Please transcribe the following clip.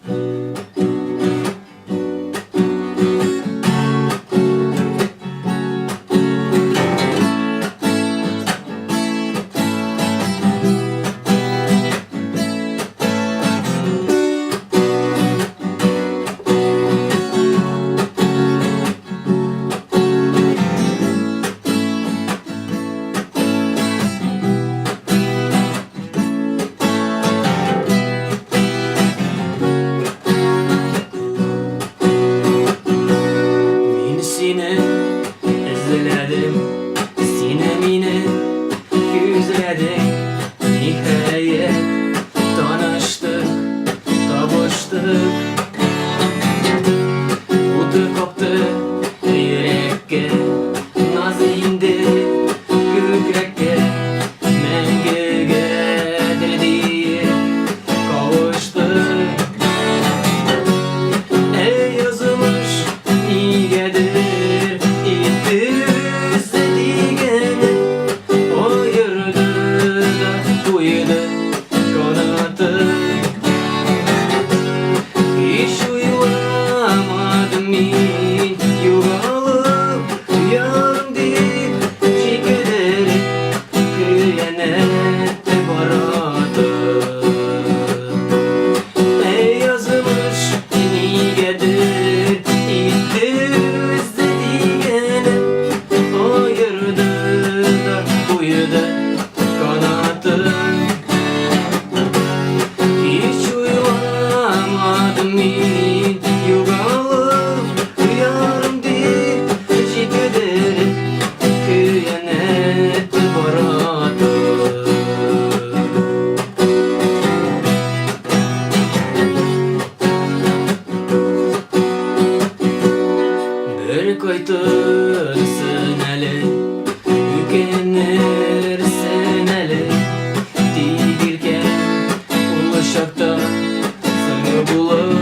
Мин сине эзләдем, сине мине күзләдең. Ниһаять, таныштык, табыштык. Уты капты йөрәккә, наз инде күкрәккә. Мәңгегәдер диеп кавыштык. Әй, язмыш, нигәдер итте үзе дигәнен, аерды да куйды канатын. Һич уйламадым мин югалып ярым дип, җикереп хыянәт баратын. Әй, язмыш, нигәдер итте үзе дигәнен, аерды да куйды канатын. Һич уйламадым мин югалып ярым дип, җикереп хыянәт баратын. Бер кайтырсың әле, үкенерсең әле, тик иркәм ул чакта соң булыр.